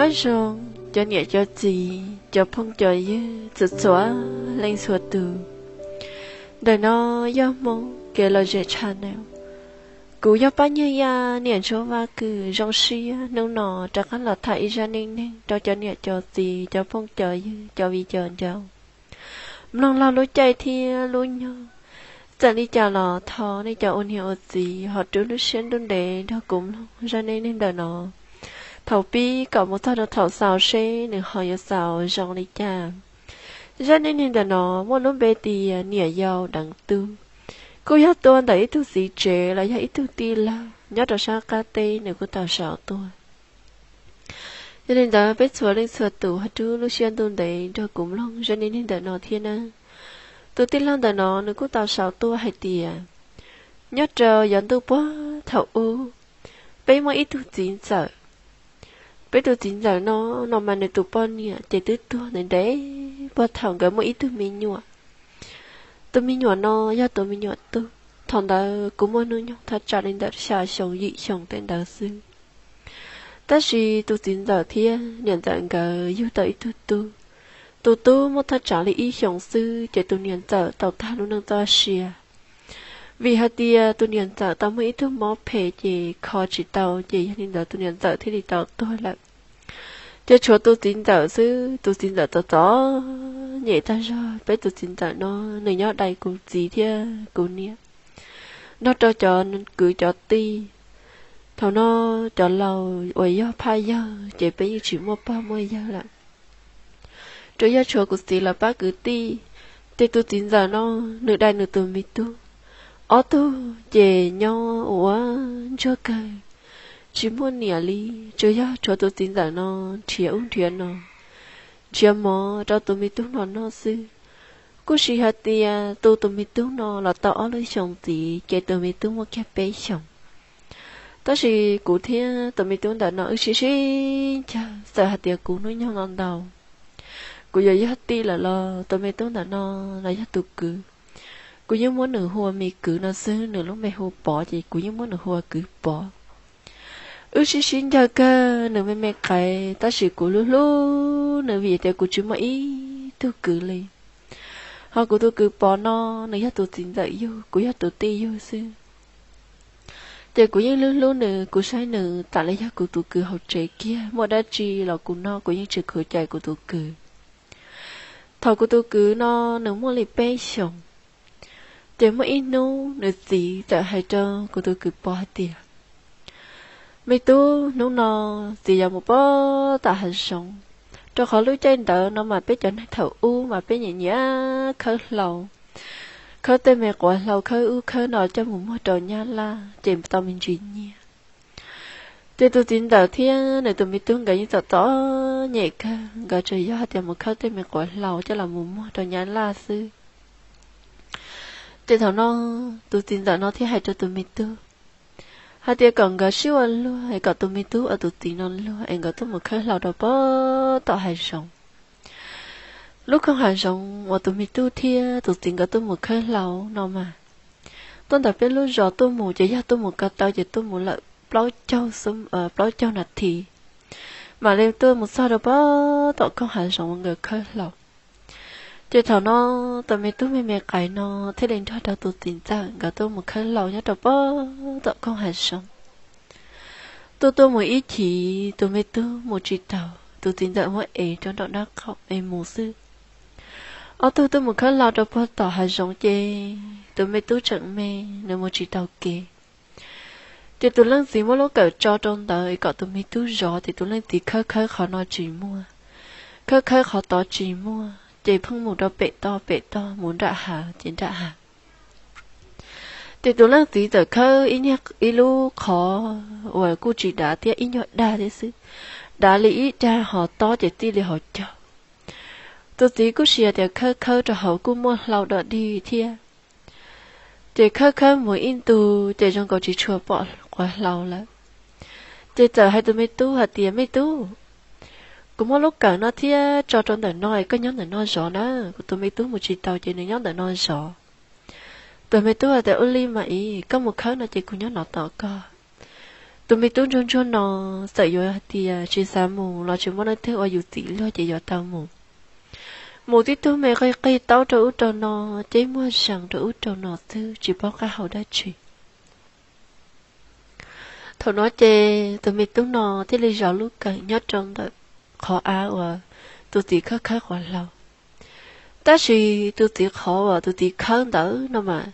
Nyob zoo cov niam cov txiv, cov phooj cov ywg txhua txhua leej txhua tus. Ntawm no yog Hmoob Kev Lom Zem Channel. Kuv yog Paj Nyiaj Yaj, niam Ntsuab Vaj Kws. Zoo siab hnub no rov qab los tham ib zaj neej neeg rau cov niam cov txiv, cov phooj cov ywg, cov viv cov ncaus mloog laug lub caij thiab lub nyoog. Txawm li cas los thov nej cov ua niam ua txiv ho rub lub siab ntuj ntev nrog kuv mloog zaj neej neeg ntawm no thaum pib kom mus txog rau thaum xaus seb nws ho yuav xaus zoo li cas. Zaj neej neeg ntawm no muaj lub npe tias niam yau deev tub, kuj yog tuaj ntawm ib tug txiv tsev los yog ib tug tij laug nyob rau sab qab teb nws kuj tau sau tuaj. Yog li ntawd peb txhua leej txhua tus ho rub lub siab ntuj ntev nrog kuv mloog zaj neej neeg ntawm no thiab nawb. Tus tij laug ntawm no nws kuj tau sau tuaj hais tias, nyob rau yav ntuj puag thaum ub, peb muaj ib tug txiv ntxawm. Peb tus txiv ntxawm no, no mas nws tus poj niam ces twb tuag ntev ntev puag thaum nkawd muaj ib tug me nyuam. Tus me nyuam no yog tus me nyuam tub. Thaum ntawd kuv muaj hnub nyoog thaj tsam li ntawm xya xyoo yim xyoo tej ntawd xwb. Tab sis tus txiv ntxawm thiab niam ntxawm nkawd yug tau ib tug tub. Tus tub muaj thaj tsam li ib xyoos xwb ces tus niam ntxawm tau tag lub neej txoj sia. Vim hais tias tus niam ntxawm tau muaj ib tug mob phem ces kho tsis tau, ces yog li ntawd tus niam ntxawm thiaj li tau tuag lawm. Ces tshuav tus txiv ntxawm xwb, tus txiv ntxawm txom txom nyem tag zog. Peb tus txiv ntxawm no nws nyob dai kuv txiv thiab kuv niam nrog rau cov kwv cov tij. Thaum no cov laus uas yog phaj yawg ces peb yeej tsis muaj pog muaj yawg lawm, tsuas yog tshuav kuv txiv lawv pab kwv tij. Ces tus txiv ntxawm no nws dai nws tus me tub, ob tug ces nyob ua ntsuag kawg, tsis muaj niam li, tsuas yog tshuav tus txiv ntxawm no nrhiav ub nrhiav no, nrhiav mov rau tus me tub no noj xwb. Kuj sis hais tias tu tus me tub no los tau ob lub xyoos ntxiv ces tus me tub muaj kiag peb xyoos. Tab sis kuv thiab tus me tub ntawm no wb sib sib ncawg, txawm hais tias kuv hnub nyoog no ntau, kuv yuav yog tij lawm los tus me tub ntawm no los yog tus kwv. Kuv yeej muab nws hu ua me kwv no xwb, nws lub npe hu Pov ces kuv yeej muab nws hu ua kwv Pov. Wb sib sib ncawg kawg, nws me me qais tab sis kuv hlub hlub nws vim tias kuv tsis muaj ib tug kwv li. Ho kuv tus kwv Pov no, nws yog tus txiv ntxawm yug, kuv yog tus tij yug xwb. Ces kuv yeej hlub hlub nws, kuv saib nws tam li yog kuv tus kwv hauv tsev kiag, muaj dab tsi los kuv noj, kuv yeej tsis khuv cai kuv tus kwv. Thaum kuv tus kwv no nws muaj li peb xyoos, ces muaj ib hnub nws txiv txawm hais rau kuv tus kwv Pov hais tias, me tub, hnub no txiv yuav mus pab tom hav zoov, rau qhov lub caij ntawd no mas peb cov neeg thaum ub mas peb nyiam nyiam khawb hlau, khawb tej me quav hlau, khawb ub khawb no coj mus muag rau nyab laj ces tau me ntsis nyiaj. Ces tus txiv ntxawm thiab nws tus me tub nkawd yeej txom txom nyem kawg, nkawd tsuas yog hais tias mus khawb tej me quav hlau coj los mus muag rau nyab laj xwb. Ces thaum no tus txiv ntxawm no thiaj hais rau tus me tub hais tias kom nkawd sib ua luag es kom tus me tub ua tus txiv no luag es nkawd tuaj mus khawb hlau rau pab tom hav zoov. Lub koog hav zoov uas tus me tub thiab tus txiv nkawd tuaj mus khawb hlau no mas, tuaj ntawm peb lub zos tuaj mus ces yog tuaj mus ko taw ces tuaj mus lawm plaub caug, plaub caug nas this mam li tuaj mus txog rau pab tom koog hav zoov uas nkawd khawb hlau. Ces thaum no tus me tub me me qais no thiaj li nrog rau tus txiv ntxawm nkawd tuaj mus khawb hlau nyob rau pab tom koog hav zoov. Tuaj tuaj mus ib chim tus me tub mus tsis taus, tus txiv ntxawm muab ev rau nraum dab qaum es mus xwb. Ob tug tuaj mus khawb hlau rau puag tom hav zoov ces tus me tub tseem me, nws mus tsis taus kev. Ces tus leej txiv muab lub kawm tso rau ntawd es kom tus me tub zov, ces tus leej txiv khawb khawb qhov no tsis muaj, khawb khawb qhov tod tsis muaj, ces pheej mus rau pem toj pem toj, mus nram hav ces nram hav. Ces tus leej txiv txawm khawb ib lub qhov uas kuj tsis dav thiab, ib nyuag dag thiab xwb, dav li ib dag ho tob ces txij li hauv caug. Tus txiv kuj sis hais tias khawb khawb rau hauv kuj muaj hlau dog dig thiab. Ces khawb khawb mus ib ntus ces zoo nkaus tsis tshua pom quav hlau lawm. Ces txawm hais tus me tub hais tias, me tub, kuv muab lub kawm no thiab tso rau ntawm no es koj nyob ntawm no zov na, kuv tus me tub mus tsis taus ces nws nyob ntawm no zov. Tus me tub hais tias, ua li mas ib, koj mus khawb no ces kuv nyob no tos koj. Tus me tub ntsuag ntsuag no txawm yuav hais tias tsis xav mus los tsis muaj leej twg ua yus txiv luag ces yuav tau mus. Mus tib tug me qig qig taub rau ub rau no, ceb muag zees rau ub rau no xwb tsis paub qab hau dab tsi. Thaum no ces tus me tub no thiaj li zov lub kawm nyob rau ntawm qhov av uas tus txiv khawb khawb quav hlau. Tab sis tus txiv qhov uas tus txiv khawb ntawd no mas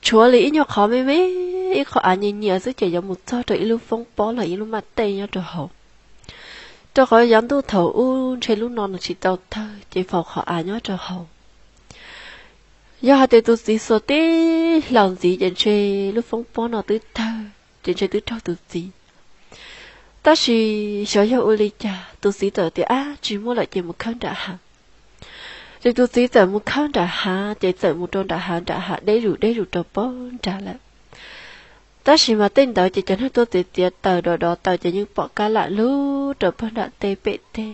tshuav li ib nyuag qhov me me, ib qho av nyias nyias xwb ces yuav mus txog rau ib lub foob pob los ib lub maj tej nyob rau hauv. Rau qhov yav ntuj thaum ub ntshe lub no nws tsis tau tawg ces faus qhov av nyob rau hauv. Yog hais tias tus txiv xuas tib hlau ntxiv ces ntshe lub foob pob no twb tawg ces ntshe twb raug tus txiv. Tab sis xyov yog ua li cas tus txiv txawm tias ab tsis muaj lawm ces mus khawb nram hav. Ces tus txiv txawm mus khawb nram hav ces txawm mus rau nram hav, nram hav deb zus deb zus rau pem nrad lawm. Tab sis mas tej ntawd ces cov neeg tuaj txiav txiav taws dov dov taws ces yeej pom kab lam lug rau pem nram tej pem tej.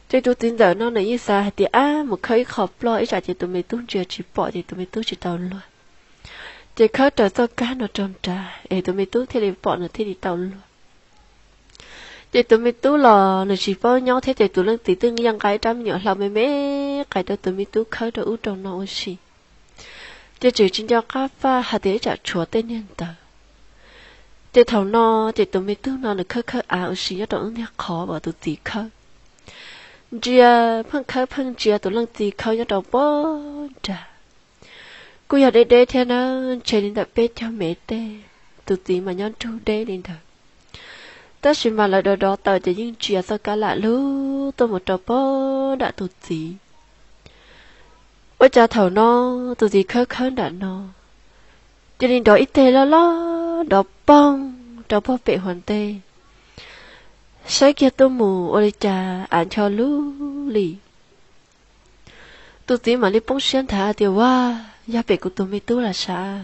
Ces tus txiv ntxawm no nws yeej xav hais tias ab mus khawb ib qho ploj ib tsam ces tus me tub ntsia tsis pom ces tus me tub tsis tau luag. Ces khawb raws txoj kab no rau nrad es tus me tub thiaj li pom nws thiaj li tau luag. Ces tus me tub los nws tsis paub nyob thiab ces tus leej txiv twb yog nqa ib rab me nyuam hlau me me qais rau tus me tub khawb rau ub rau no ua si. Ces tseem tsis nco qab faj hais tias ib tsam tshuav tej niag ntawd. Ces thaum no ces tus me tub no nws khawb khawb av ua si nyob rau ib niag qhov uas tus txiv khawb. Ntsia, pheej khawb pheej ntsia tus leej txiv khawb nyob rau pem nrad. Kuj yog deb deb thiab na, ntshe li ntawm peb caug mev tej, tus txiv mas nyob nrug deb li ntawd. Tab sis mas lawv dov dov taws ces yeej ntsia txoj kab lam lug tuaj mus rau pem nram tus txiv. Ua cas thaum no tus txiv khawb khawb nram no, cia li nrov ib teg loj loj nrov poog rau pem huv ntej. Saib kiag tuaj mus ua li cas av ncho lug li. Tus txiv mam li poob siab nthav tias ua, yog pem kuv tus me tub los sav.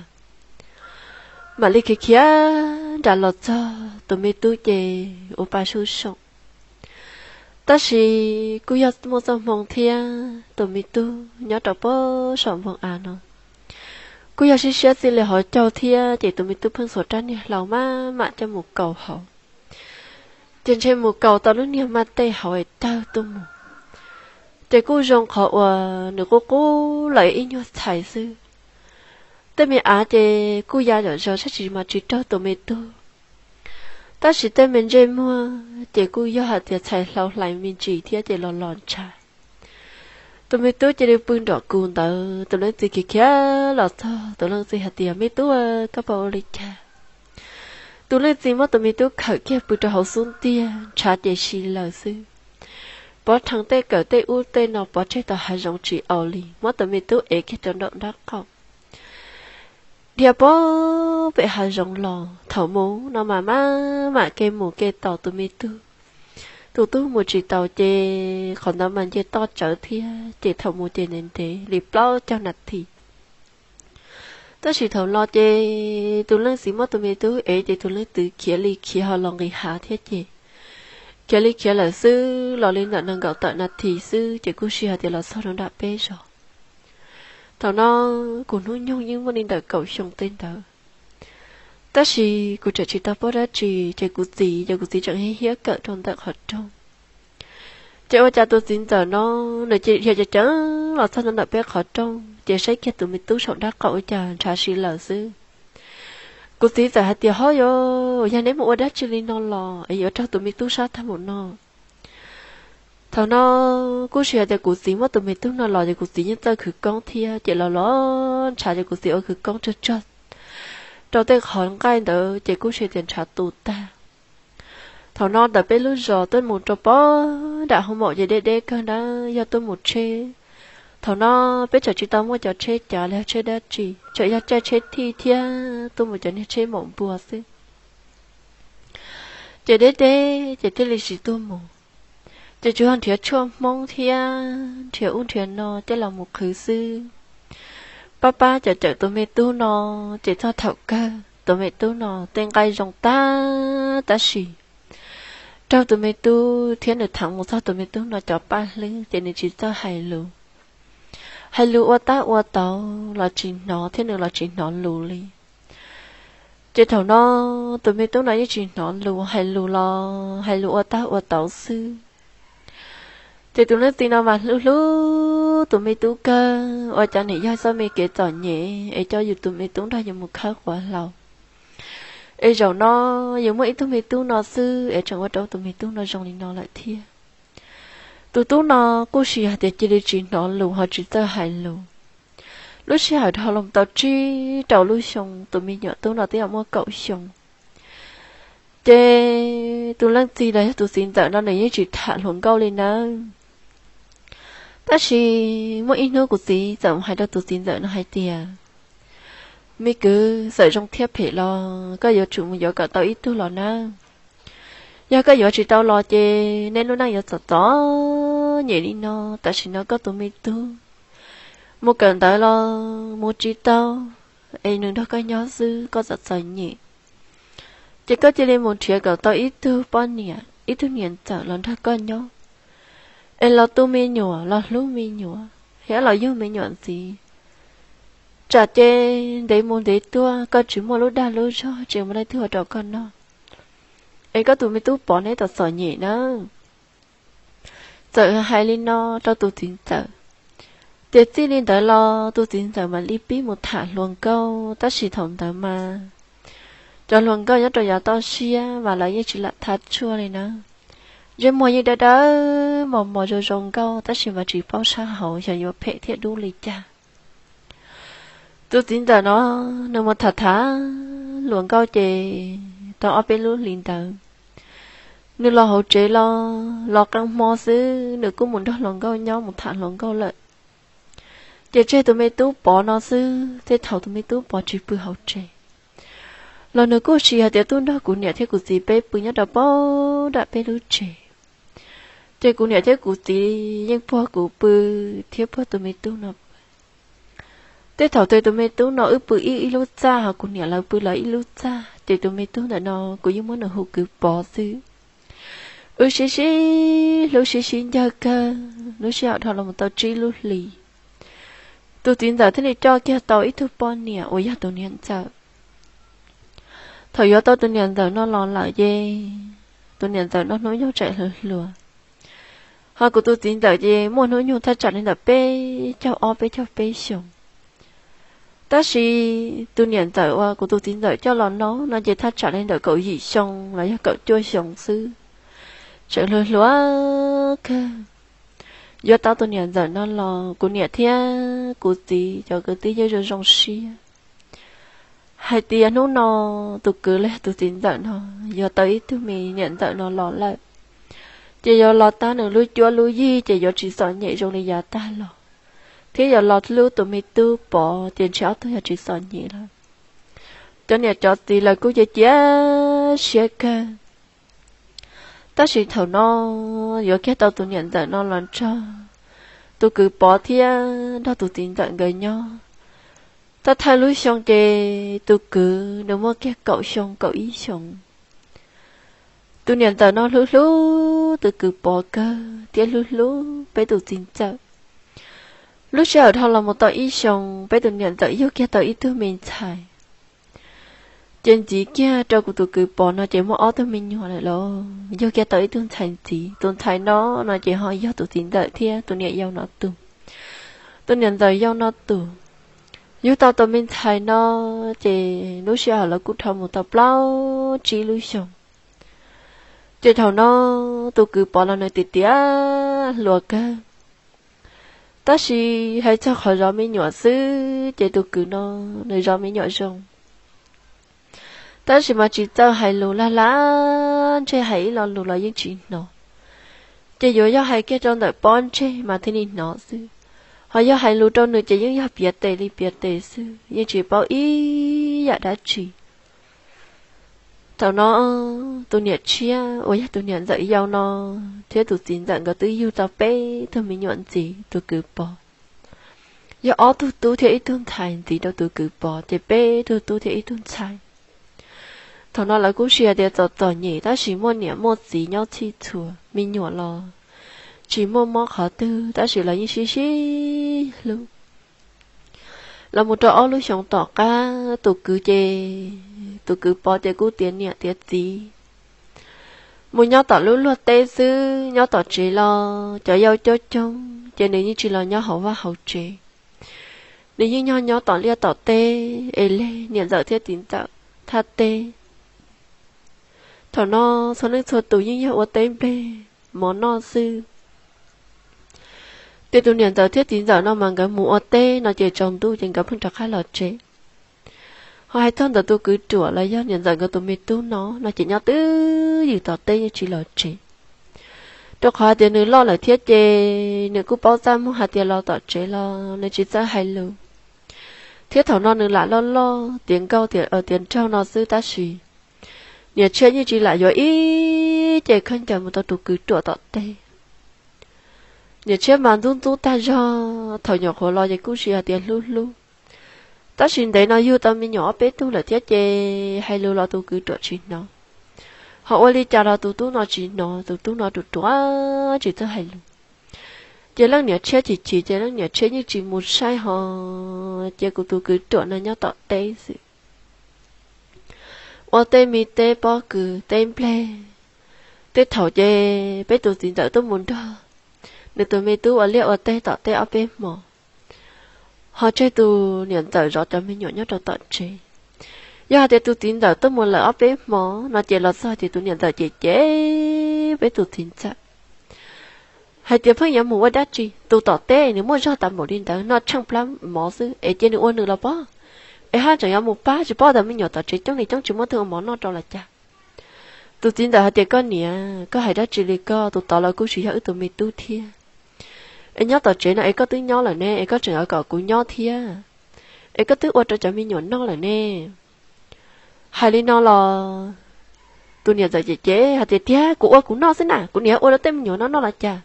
Mam li khiav khiav nram los txog tus me tub ces ua pa sub soom. Tab sis kuj yog muaj txoj hmoo thiab tus me tub nyob rau pem saum npoo av no kuj yog siab siab txij li hauv caug thiab ces tus me tub pheej xuas rab niag hlau maj mam coj mus kaus hauv. Ces ntshe mus kaus tau lub niag maj tej hauv es tawg tuaj mus. Ces kuj zoo qhov uas nws qub qub lawm ib nyuag txhais xwb. Tej me av ces kuj ya zom zaws saib tsis mas tsis raug tus me tub. Tab sis tej me ntsej muag ces kuj yog hais tias txhais hlau hlais me ntsis thiab ces los los ntshav. Tus me tub cia li pw nrom kus ntawd, tus leej txiv khiav khiav los txog, tus leej txiv hais tias me tub, koj puas ua li cas? Tus leej txiv muab tus me tub khawm kiag pw rau hauv xub ntiag, ntshav ces si lawm xwb. Pov rhees tej kawm tej ub tej no pov tseg tau hav zoov tsis au li, muab tus me tub ev kiag rau nraum nrab qaum, dhia pem hav zoov los. Thaum mus no mas maj mam kev mus kev tos tus me tub. Tus tub mus tsis taus ces qhov ntawd mas nce toj tsawv thiab ces thaum mus ces ntev ntev li plaub caug nas this. Tab sis thaum los ces tus leej txiv muab tus me tub ev ces tus leej txiv khiav li khiav ho los nqis hav thiab ces khiav li khiav lawm xwb, los li ntawm nees nkaum tawm nas this xwb ces kuj sij hais tias los txog rau nram peb zos. Thaum no kuv hnub nyoog yeej muaj li ntawm kaum xyoo tej ntawd, tab sis kuv tseem tsis tau paub dab tsi ces kuv txiv ces kuv txiv tseem hiab hiab kawm rau ntawm qhov rooj. Ces ua cas tus txiv ntxawm no nws cia li dhia ceev ceev los txog ntawm peb qhov rooj ces saib kiag tus me tub saum nraub qaum ua cas ntshav si lawm xwb. Kuv txiv txawm hais tias ho yog, yog neb mus ua dab tsi li no los es yuav raug tus me tub sab tag mus no. Thaum no kuj sij hais tias kuv txiv muab tus me tub no los ces kuv txiv yeej txawj khwv koob thiab ces los los ntshav ces kuv txiv ua khwv koob tsuag tsuag rau tej qhov nqaij ntawd ces kuj sij hais tias ntshav tu tag. Thaum no ntawm peb lub zos tuaj mus rau pem nram hoo maum ces deb deb kawg ntawd yog tuaj mus tsheb. Thaum no peb tseem tsis tau muaj cov tsheb cav los yog tsheb dab tsi, tseem yog caij tsheb thij thiab tuaj mus cov niag tsheb maum npua xwb. Ces deb deb ces thiaj li tsis tuaj mus. Ces tsuas yog nrhiav tshuaj hmoob thiab nrhiav ub nrhiav no coj los mus qhwv xwb. Pab pab cawm cawm tus me tub no, ces txog thaum kawg tus me tub no tej nqaij zoo tag tab sis raug tus me tub thiab nws thav mus txog tus me tub no cov paj hlwb ces nws tsis txawj hais lus. Hais lus ua tab ua tauv los tsis hnov thiab nws los tsis hnov lus li. Ces thaum no tus me tub no yeej tsis hnov lus, hais lus los hais lus ua tab ua tauv xwb. Ces tus leej txiv no mas hlub hlub tus me tub kawg, ua cas nim yog txoj me kev txom nyem es coj yus tus me tub nrog yus mus khawb quav hlau. Es zaum no yus muaj ib tug me tub no xwb es tseem ua rau tus me tub no zoo li no lawm thiab. Tus tub no kuj sis hais tias cia li tsis hnov lus ho tsis txawj hais lus. Lub sij hawm dhau los tau tsib rau lub xyoo, tus me nyuam tub no twb yog muaj kaum xyoo. Ces tus leej txiv los yog tus txiv ntxawm no nws yeej tsis tham hluas nkauj li nawb. Tab sis muaj ib hnub kuv txiv txawm hais rau tus txiv ntxawm no hais tias, me kwv, txawm zoo thiab phem los koj yuav tsum mus yuav kom tau ib tug los nawb. Yog koj yuav tsis tau los ces neb lub neej yuav txom txom nyem li no. Tam sim no koj tus me tub mus kawm ntawv los mus tsis tau, es nws nrog koj nyob xwb koj txom txom nyem. Ces koj cia li mus nrhiav kom tau ib tug poj niam, ib tug niam ntxawm los nrog koj nyob, es los tu me nyuam, los hlub me nyuam, thiab los yug me nyuam ntxiv. Tsam ces ntev mus ntev tuaj koj tsis muaj lub dag lub zog, tsis muaj leej twg ua rau koj noj, es koj tus me tub Pov neb txom txom nyem nawb. Txawm hais li no rau tus txiv ntxawm, ces txij li ntawd los tus txiv ntxawm mam li pib mus tham hluas nkauj, tab sis thaum ntawd mas cov hluas nkauj nyob rau yav toj siab mas lawv yeej tsis lam thab tshuaj li na. Ntsej muag yeej dawb dawb mos mos zoo zoo nkauj, tab sis mas tsis paub sab hauv xyov yuav phem thiab dub li cas. Tus txiv ntxawm no nws mus tham tham hluas nkauj ces tau ob peb lub hlis ntawd, nws los hauv tsev los, los qee hmo xwb nws kuj mus nrog hluas nkauj nyob mus tham hluas nkauj lawm. Ces tseg tus me tub Pov no xwb, tej thaum tus me tub Pov tsis pw hauv tsev. Los nws kuj sis hais tias tuaj nrog kuv niam thiab kuv txiv peb pw nyob rau pab nram peb lub tsev. Ces kuv niam thiab kuv txiv yeej puag kuv pw thiab puag tus me tub no pw. Tej thaum tes tus me tub no wb pw ib ib lub txaj, ho kuv niam lawv pw lawv ib lub txaj, ces tus me tub ntawm no kuv yeej muab nws hu kwv Pov xwb. Wb sib sib hlub sib sib ncawg kawg, lub sij hawm dhau los mus tau tsib lub hlis, tus txiv ntxawm thiaj li coj kiag tau ib tug poj niam uas yog tus niam ntxawm. Thaum yuav tau tus niam ntxawm no los lawm ces tus niam ntxawm no hnub nyoog tseem hluas hluas, ho kuv tus txiv ntxawm ces muaj hnub nyoog thaj tsam li ntawm peb caug ob peb caug peb xyoos. Tab sis tus niam ntxawm uas kuv tus txiv ntxawm coj los no no ces thaj tsam li ntawm kaum yim xyoo los yog kaum cuaj xyoo xwb, tseem hluas hluas kawg. Yuav tau tus niam ntxawm no los kuv niam thiab kuv txiv cov kwv tij yeej zoo zoo siab hais tias hnub no tus kwv los yog tus txiv ntxawm no yuav tau ib tug me niam ntxawm no los lawm, ces yuav los tab nws lub cuab lub yig ces yuav tsis txom nyem zoo li yav tag los, thiab yuav los hlub tus me tub Pov ces ntshe ob tug yuav tsis txom nyem lawm. Cov niam cov txiv lawv kuj cia cia siab kawg. Tab sis thaum no yuav kiag tau tus niam ntxawm no los nrog tus kwv Pov thiab nrog tus txiv ntxawm nkawd nyob. Thawj thawj lub xyoo ces tus kwv nws muaj kiag kaum xyoo kaum ib xyoos. Tus niam ntxawm no hlub hlub tus kwv Pov kawg thiab hlub hlub peb tus txiv ntxawm. Lub sij hawm dhau los mus tau ib xyoos peb tus niam ntxawm yug kiag tau ib tug me ntxhais. Ces ntxiv kiag rau kuv tus kwv Pov no ces muaj ob tug me nyuam lawm lauj, yug kiag tau ib tug ntxhais ntxiv. Tus ntxhais no no ces ho yog tus txiv ntxawm thiab tus niam yau no tus. Tus niam ntxawm yau no tus. Yug tau tus me ntxhais no ces lub sij hawm lawv kuj dhau mus tau plaub tsib lub xyoos. Ces thaum no tus kwv Pov los nws tiav tiav hluas kawg. Tab sis hais txog qhov zov me nyuam xwb ces tus kwv no nws zov me nyuam zoo. Tab sis mas tsis txawj hais lus, lag lag ntseg, hais ib lo lus los yeej tsis hnov. Ces yuav yog hais kiag rau ntawm pob ntseg mas thiaj li hnov xwb, ho yog hais lus rau nws ces yeej yog piav tes li piav tes xwb, yeej tsis paub ib yam dab tsi. Thaum no tus niam tshiab uas yog tus niam ntxawm yau no thiab tus txiv ntxawm nkawd twb yug tau peb tug me nyuam ntxiv, tus kwv Pov yog ob tug tub thiab ib tug ntxhais ntxiv rau tus kwv Pov, ces peb tug tub thiab ib tug ntxhais. Thaum no lawv kuj sij hais tias txom txom nyem tab sis muaj niam muaj txiv nyob txhij txhua, me nyuam los tsis muaj mob qhov twg tab sis lawv yeej sib sib hlub. Los mus rau ob lub xyoos tom qab tus kwv ces tus kwv Pov ces kuj tiav niam tiav txiv mus nyob tom lub luag teb xwb, nyob tom tsev los cov yau coob coob ces nws yeej tsis los nyob hauv vaj hauv tsev. Nws yeej nyob nyob tom liaj tom teb es leg niam ntxawm thiab txiv ntxawm thaj teb. Thaum no txhua leej txhua tus yeej yog ua teb nplej mov noj xwb. Ces tus niam ntxawm thiab txiv ntxawm no mas nkawd mus ua teb no ces tsaus ntuj ces nkawd pheej rov qab los tsev. Ho hais txog ntawm tus kwv ruam los yog niam ntxawm nkawd tus me tub no no ces nyob twj ywm tom teb yeej tsis los tsev. Rau qhov hais tias nws loj lawm thiab ces nws kuj paub txaj muag hais tias los tom tsev los nws tsis txawj hais lus. Thiab thaum no nws lam loj loj tiav nkauj tiav nraug no xwb tab sis niam tshiab yeej tsis lam yuav ib ce khaub ncaws mus rau tus kwv ruam tom teb. Niam tshiab mas ntxub ntxub tag zog, thaum nyuam qhuav los ces kuj tsis hais tias hlub hlub, tab sis ntev no yug tau me nyuam ob peb tug lawm thiab ces hais lus los tus kwv ruam tsis hnov. Ho ua li cas los tus tub no tsis hnov, tus tub no ruam ruam tsis txawj hais lus. Ces leej niam tshiab chim chim ces leej niam tshiab yeej tsis mus saib ho cia kuv tus kwv ruam no nyob tom teb xwb. Ua tej me teb pob kws teb nplej. Tej thaum ces peb tus txiv ntxawm tuaj mus nrog nws tus me tub ua liaj ua teb tom teb ob peb hmo, ho tseg tus niam ntxawm zov cov me nyuam nyob rau tom tsev. Yog hais tias tus txiv ntxawm tuaj mus lawm ob peb hmo no ces los txog ces tus niam ntxawm cem cem peb tus txiv ntxawm hais tias pheej yuav mus ua dab tsi, tus tom teb nws muaj zog tas npaum li ntawd noj tsheej plab mov xwb es cia nws ua nws los pob, es haj tseem yuav mus pab tsis paub tas me nyuam tom tsev coob li coob tsis muaj twg ua mov noj rau los cas. Tus txiv ntxawm hais tias koj niam, koj hais dab tsi li koj, tus tod los kuj tsis yog wb tus me tub thiab. Es nyob tom tsev no es koj twb nyob lawm ne, es koj tseem yuav kom kuv nyob thiab, es koj twb ua rau cov me nyuam noj lawm ne. Hais li no los tus niam ntxawm cem cem hais tias tiag, kuv ua kuv noj xwb na, kuv niam ua rau tej me nyuam no noj los cas.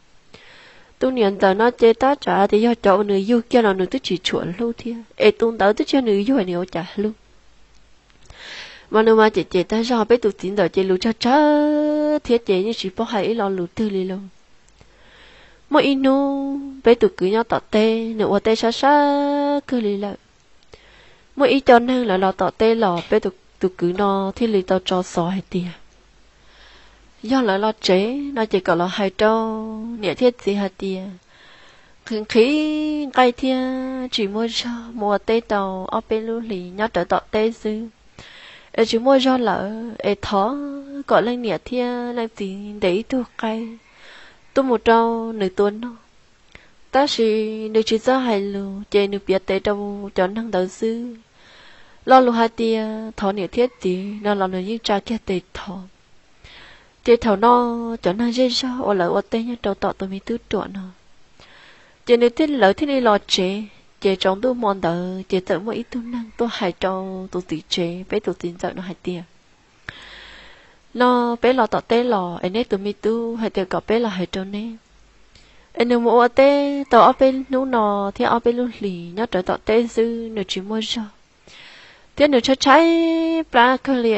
Tus niam ntxawm no ces tab tsam tias yog cov uas nws yug kiag los nws twb tsis tshua hlub thiab, es tus ntawd twb tsis yog nws yug nws ua cas hlub. Mas nws mas cem cem tag zog, peb tus txiv ntxawm ces lus tsawg tsawg thiab ces yeej tsis paub hais ib lo lus twg li lauj. Muaj ib hnub peb tus kwv nyob tom teb, nws ua teb sab sab kawg li lawm. Muaj ib co neeg lawv los tom teb los peb tus kwv no thiaj li tau tso xov hais tias yog lawv los tsev no ces kom los hais rau niam thiab txiv hais tias nqhis nqhis nqaij thiab tsis muaj zog, mus ua teb tau ob peb lub hlis nyob rawv tom teb xwb es tsis muaj zog lawm, es thov kom leej niam thiab leej txiv ntes ib tug qaib tuaj mus rau nws tua noj. Tab sis nws tsis txawj hais lus ces nws piav tes rau cov neeg ntawd xwb. Lo lus hais tias thov niam thiab txiv no los nws yeej tsa kiag tes thov. Ces thaum no cov neeg zej zog uas lawv ua teb nyob rau tom tus me tub ruam no, ces nws thiaj, lawv thiaj li los tsev. Ces tsaus ntuj hmo ntawd ces txawm muaj ib tug neeg tuaj hais rau tus txiv tsev, peb tus txiv ntxawm no hais tias no peb los tom teb los es neb tus me tub hais tias kom peb los hais rau neb, es nws mus ua teb tau ob peb hnub no thiab ob peb lub hlis nyob rawv tom teb xwb, nws tsis muaj zog thiab nws tshaib tshaib plab kawg li.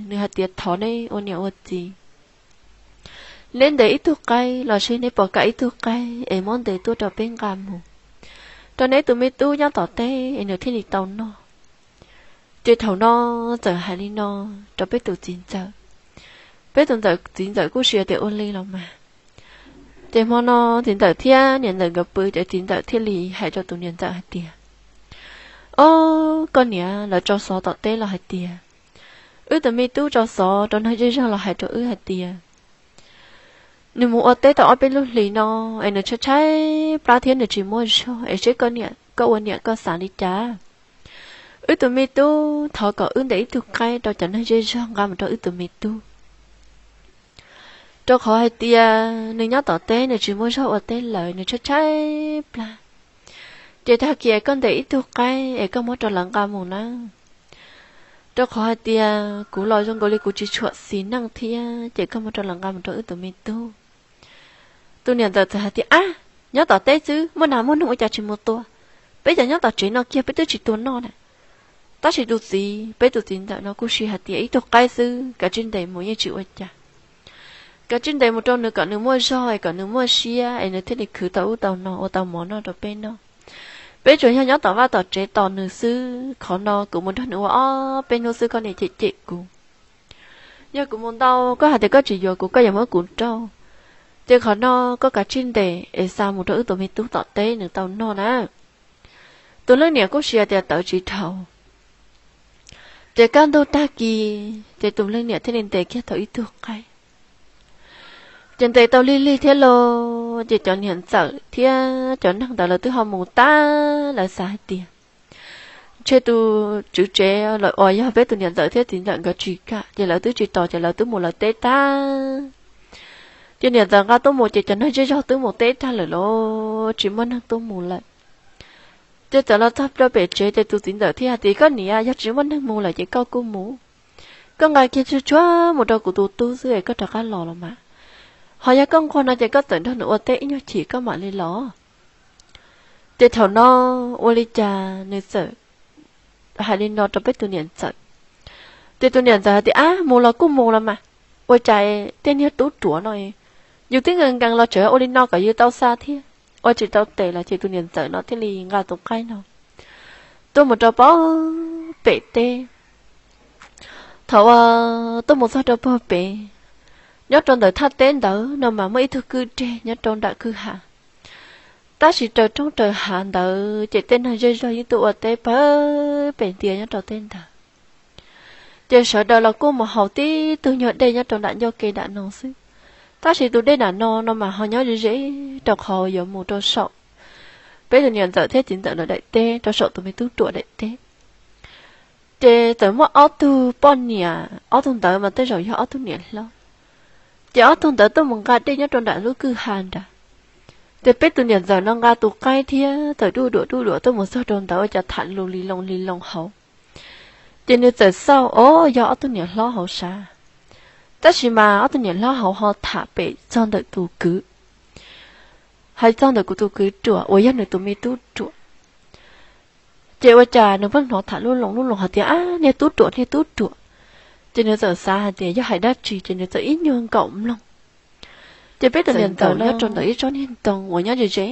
Nws hais tias thov neb ua niam ua txiv, neb ntes ib tug qaib los sis neb pom kam ib tug qaib es muab ntes tuaj rau peb nqa mus rau neb tus me tub nyob tom teb es nws thiaj li tau noj. Ces thaum no txawm hais li no rau peb tus txiv ntxawm, peb tus ntxawm, txiv ntxawm kuj sis tias ua li los mas. Ces hmo no txiv ntxawm thiab niam ntxawm nkawd pw ces txiv ntxawm thiaj li hais rau tus niam ntxawm hais tias, ob, koj niam, lawv tso xov tom teb los hais tias wb tus me tub tso xov rau neeg zej zog los hais rau wb hais tias nws mus ua teb tau ob peb lub hlis no es nws tshaib tshaib plab thiab nws tsis muaj zog es seb koj niam, koj ua niam koj xav li cas. Wb tus me tub thov kom wb ntes ib tug qaib rau cov neeg zej zog nqa mus rau wb tus me tub, rau qhov hais tias nws nyob tom teb nws tsis muaj zog ua teb lawm, nws tshaib tshaib plab. Ces tag kis koj ntes ib tug qaib es koj muab rau lawv nqa mus na, rau qhov hais tias kuv los zoo nkaus li kuv tsis tshua xis neej thiab, ces koj muab rau lawv nqa mus rau wb tus me tub. Tus niam ntxawm txawm hais tias, ab, nyob tom teb xwb muaj nas muaj noog ua cas tsis mus tua, peb cov nyob tom tsev no kiag peb twb tsis tua noj na. Tab sis tus txiv, peb tus txiv ntxawm no kuj sis hais tias ib tug qaib xwb kav tsij ntes mus yeej tsis ua cas. Kav tsij ntes mus rau nws kom nws muaj zog es kom nws muaj siab es nws thiaj li khwv tau ub tau no ua tau mov noj rau peb noj. Peb tsuas yog nyob tom vaj tom tsev tos nws xwb, qhov no kuv mus nrog nws ua ob peb hnub xwb koj niam cem cem kuv. Yog kuv mus ntau koj hais tias koj tsis yuav kuv, koj yuav muab kuv nrauj, ces qhov no koj kav tsij ntes es xa mus rau wb tus me tub tom teb nws tau noj na. Tus leej niam kuj xav tias tawv tsis dhau. Ces kaj ntug tag kis ces tus leej niam thiaj li ntes kiag tau ib tug qaib. Ces ntes tau lig lig thiab los ces cov niam ntxawm thiab cov neeg ntawd lawv twb ho mus tag, lawv xav hais tias ntshe tus tswv tsev lawm uas yog peb tus niam ntxawm thiab txiv ntxawm nkawd tsis kam, ces lawv twb tsis tos, ces lawv twb mus lawv teb tag. Ces niam ntxawm nqa tuaj mus ces cov neeg zej zog twb mus teb tag lawm los tsis muaj neeg tuaj mus lawm. Ces txawm los txog rau pem tsev ces tus txiv ntxawm thiaj hais tias, koj niam, yog tsis muaj neeg mus lawm ces koj kuj mus. Koj nqa kiag tsuag tsuag mus rau kuv tus tub xwb es koj rov qab los los mas. Ho yog koj nquag no ces koj txawm nrog nws ua teb ib nyuag chim koj mam li los. Ces thaum no ua li cas nws txawm hais li no rau peb tus niam ntxawm. Ces tus niam ntxawm hais tias, ab, mus los kuj mus los mas, ua cas tej niag tub ruam no yus twb nkees nkees los tseem ua li no kom yus tau xa thiab. Ua tsis tau tes los ces tus niam ntxawm no thiaj li nqa tus qaib no tuaj mus rau pem teb. Thaum uas tuaj mus txog rau pem, nyob rau ntawm thaj teb ntawd no mas muaj ib tug kwj deg nyob rau nram kwj ha. Tab sis raws roob raws hav ntawd ces tej neeg zej zog yeej tuaj ua teb pawg pem ntias nyob rau teb ntawd. Ces sawv daws los kuj mus haus tib tug nyuag dej nyob rau nram ncauj ke nram no xwb. Tab sis tus dej nram no no mas ho nyob ze ze rau qhov yuav mus rau saum peb tus niam ntxawm thiab txiv ntxawm lawv daim teb, rau saum tus me tub ruam daim teb. Ces txawm muaj ob tug poj niam, ob tug ntawd mas tej zaum yog ob tug niam hlob. Ces ob tug ntawd tuaj mus nqa dej nyob rau nram lub kwj ha nrad. Ces peb tus niam ntxawm no nqa tus qaib thiab txawm duj duam duj duam tuaj mus txog rau ntawd ua cas tham lus li loo li loo hauv. Ces nws txawm xauj, o, yog ob tug niam hlob hauv sav. Tab sis mas ob tug niam hlob hauv ho tham pem txog ntawm tus kwv, hais txog ntawm kuv tus kwv ruam uas yog nws tus me tub ruam. Ces ua cas nws pheej hnov tham lub loo lub loo hais tias, ab, niag tub ruam, niag tub ruam. Ces nws txawm xav hais tias yog hais dab tsi ces nws txawm ib nyuag nkaum mloog. Ces peb tus niam ntxawm nyob rau ntawm ib tsob niag ntoo uas nyob ze ze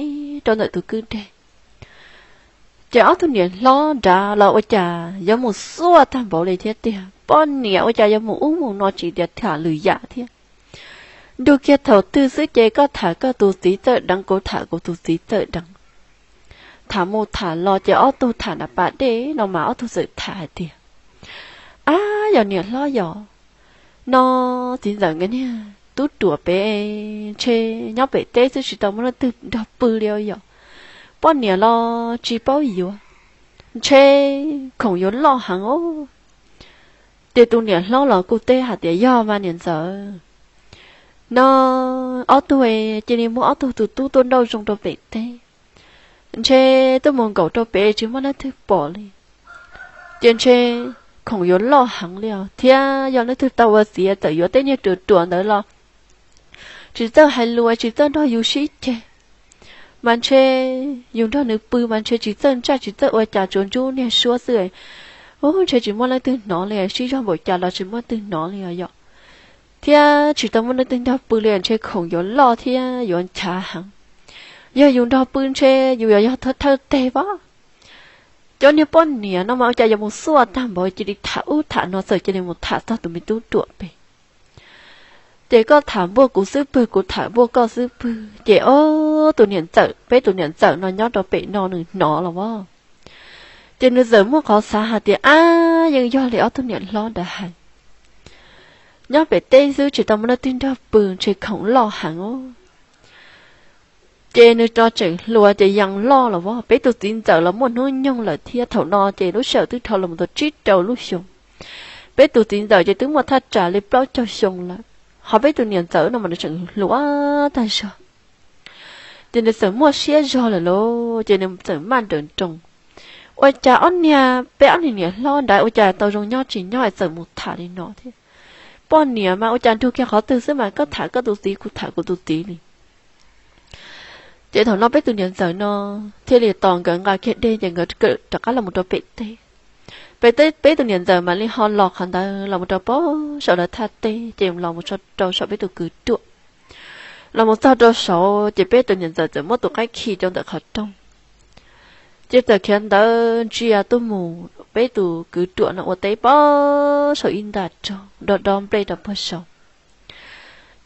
rau ntawm tus kwj deg. Ces ob tug niam hlob nrad los ua cas yuav mus xuaj tag npaum li thiab tiag, poj niam ua cas yuav mus ub mus no tsis tias tham lwm yam thiab. Nrug kiag thaum twg xwb ces koj tham koj tus txiv txawj deev, kuv tham kuv tus txiv txawj deev. Tham mus tham los ces ob tug tham nram pas dej no mas ob tug txawm tham hais tias, ab, yog niam hlob yog no, txiv ntxawm nkawd niag tub ruam pem ntshe nyob pem teb xwb tsis tau muaj leej twg nrog pw li yom. Poj niam los tsis paub yuav, ntshe khoom yuav loj heev os. Ces tus niam hlob los kuj teb hais tias, yog mas niam ntxawm, no ob tug cia li muab ob tug tus tub tuaj nrauj zoo rau pem teb, ntshe tuaj mus nkaum rau pem tsis muaj leej twg pom li. Ces ntshe khoom yuav loj heev li os, thiab yog leej twg tau ua txiv txawm yuav tej niag ruam ruam ntawd los tsis txawj hais lus, tsis txawj nrog yus sib ceg, mas ntshe yus nrog nws pw mas ntshe tsis txawj ntsaj tsis txawj ua cas, tsuas ntsub niag suab xwb. Ub, ntshe tsis muaj leej twg hnov li, sib zog npaum cas los tsis muaj leej twg hnov li os yom. Thiab tsis tau muaj leej twg nrog pw li, ntshe khoom yuav loj thiab yuav nchav heev. Yog yus nrog pw ntshe yus yuav yog thawj teg pab. Cov niag poj niam no mas ua cas yuav mus xuaj tag npaum, cia li tham ub tham no, txawm cia li mus tham txog tus me tub ruam pem. Ces koj tham npuaj kuv xub pwg, kuv tham npuaj koj xub pwg, ces ob tug niam ntxawm, peb tus niam ntxawm no nyob rau pem no nws hnov los as. Ces nws txawm muaj qhov xav hais tias, ab, yeej yog li ob tug niam hlob ntawd hais, nyob pem teb xwb tsis tau muaj leej twg nrog pw ntshe khoom loj heev os. Ces nws tseem hluas ces yeej loj los as, peb tus txiv ntxawm los muaj hnub nyoog lawm thiab, thaum no ces lub sij hawm twb dhau los mus tau tsib rau lub xyoo. Peb tus txiv ntxawm ces twb muaj thaj tsam li plaub caug xyoo lawm, ho peb tus niam ntxawm no mas nws tseem hluas tag zog. Ces nws txawm muaj siab zog lawm lauj, ces nws txawm maj nrawm nroos. Ua cas ob niag, peb ob niag niam hlob ntawd ua cas tau zoo nyob tsis nyob es txawm mus tham li no thiab? Poj niam mas ua cas nrug kiag qhov twg xwb mas koj tham koj tus txiv, kuv tham kuv tus txiv li. Ces thaum no peb tus niam ntxawm no thiaj li tos nkawd nqa kiag dej ces nkawd rov qab los mus rau pem teb. Peb tus niam ntxawm mam li ho los qhov ntawd los mus rau pem saum lawv thaj teb, ces los mus rau saum peb tus kwv ruam. Los mus txog rau saud ces peb tus niam ntxawm txawm muab tus qaib khi rau ntawm qhov rooj. Ces txawm khiav ntawd ntsia tuaj mus peb tus kwv ruam no ua teb pog saum ib nta rog, do do nplej rau pog saud.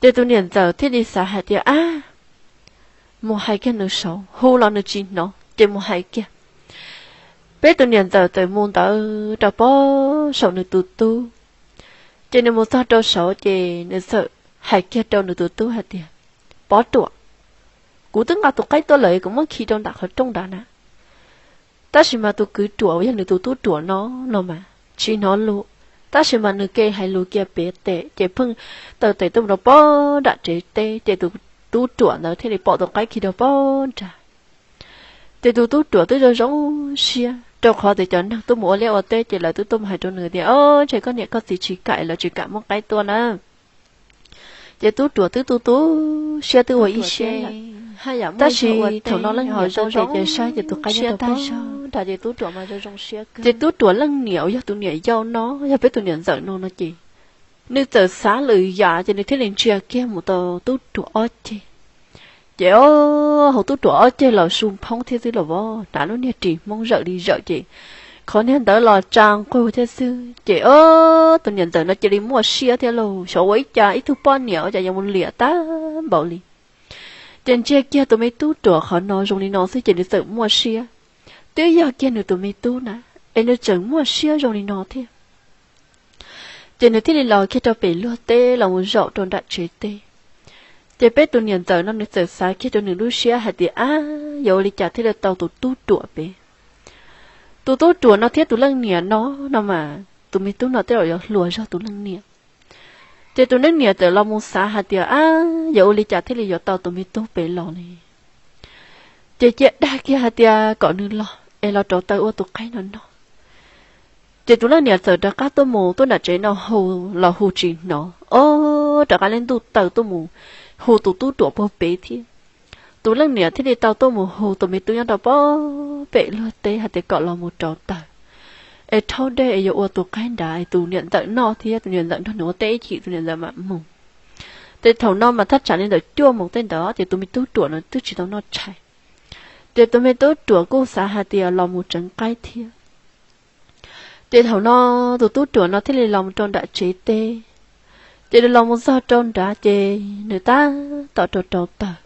Ces tus niam ntxawm thiaj li xav hais tias, ab, mus hais kiag nws saud, hu los nws tsis hnov ces mus hais kiag. Peb tus niam ntxawm txawm mus ntawd rau pog saum nws tus tub. Ces nws mus txog rau saud ces nws txawm hais kiag rau nws tus tub hais tias, pog ruam, kuv twb nqa tus qaib tuaj lawm, kuv muab khi rau nram qhov rooj nrad na. Tab sis mas tus kwv ruam uas yog nws tus tub ruam no, no mas tsis hnov lus, tab sis mas nws ke hais lus kiag pem tes ces pheej taw tes tuaj mus rau pog nram tsev teb, ces tus tub ruam ntawd thiaj li pom tus qaib khi rau pog nrad. Ces tus tub ruam twb zoo zoo siab, rau qhov tias cov neeg tuaj mus ua liaj ua teb ces lawv twb tuaj mus hais rau nws tias, o, ntshe koj niam koj txiv tsis kam, lawv tsis kam muab qaib tuaj na. Ces tub ruam twb tu tu siab twb ua ib siab lawm. Tab sis thaum no leej niam ho zoo ces saib ces tus qaib nyob rau pog saud. Ces tub ruam leej niam uas yog tus niam yau no, yog peb tus niam ntxawm no no ces nws txawm xav lwm yam ces nws thiaj li ntsia kiag mus tau tub ruam ob ceg. Ces o, hauv tub ruam ob ceg los su phoob thiab xwb los vov, hnav lub niag ris hmoob zawm li zawm ces qhov niag ntawd los tsa nqug thiab xwb. Ces o, tus niam ntxawm no cia li muaj siab thiab lauj, xyov ua ib cas ib tug poj niam ua cas yuav mus liam tag npaum li. Ces ntsia kiag tus me tub ruam qhov no zoo li no xwb ces nws txawm muaj siab. Twb yog kiag nws tus me tub na, es nws tseem muaj siab zoo li no thiab. Ces nws thiaj li los kiag rau pem luag teb los mus zaum rau nram tsev teb. Ces peb tus niam ntxawm no nws txawm xav kiag rau nws lub siab hais tias, ab, yuav ua li cas thiaj li tau tus tub ruam pem. Tus tub ruam no thiab tus leej niam no, no mas tus me tub no tej zaum yuav hluas zog tus leej niam. Ces tus leej niam txawm los mus xav hais tias, ab, yuav ua li cas thiaj li yuav tau tus me tub pem los ne. Ces cia dag kiag hais tias kom nws los es los rauv taws ua tus qaib no noj. Ces tus leej niam txawm rov qab tuaj mus tuaj nram tsev no hu los hu tsis hnov, o, rov qab li ntuj taws tuaj mus hu tus tub ruam puag pem thiab. Tus leej niam thiaj li tau tuaj mus hu tus me tub nyob rau pog pem luag teb hais tias kom los mus rauv taws es rhaub dej es yuav ua tus qaib nrad es tus niam ntxawm noj thiab, tus niam ntxawm nrog nws ua teb ib chim tus niam ntxawm mam mus. Ces thaum no mas thaj tsam li ntawm cuaj moos tej ntawd ces tus me tub ruam no twb tsis tau noj tshais. Ces tus me tub ruam kuj xav hais tias los mus tseev qaib thiab. Ces thaum no tus tub ruam no thiaj li los mus rau nram tsev teb. Ces nws los mus txog rau nrad ces nws tab tom rau rauv taws.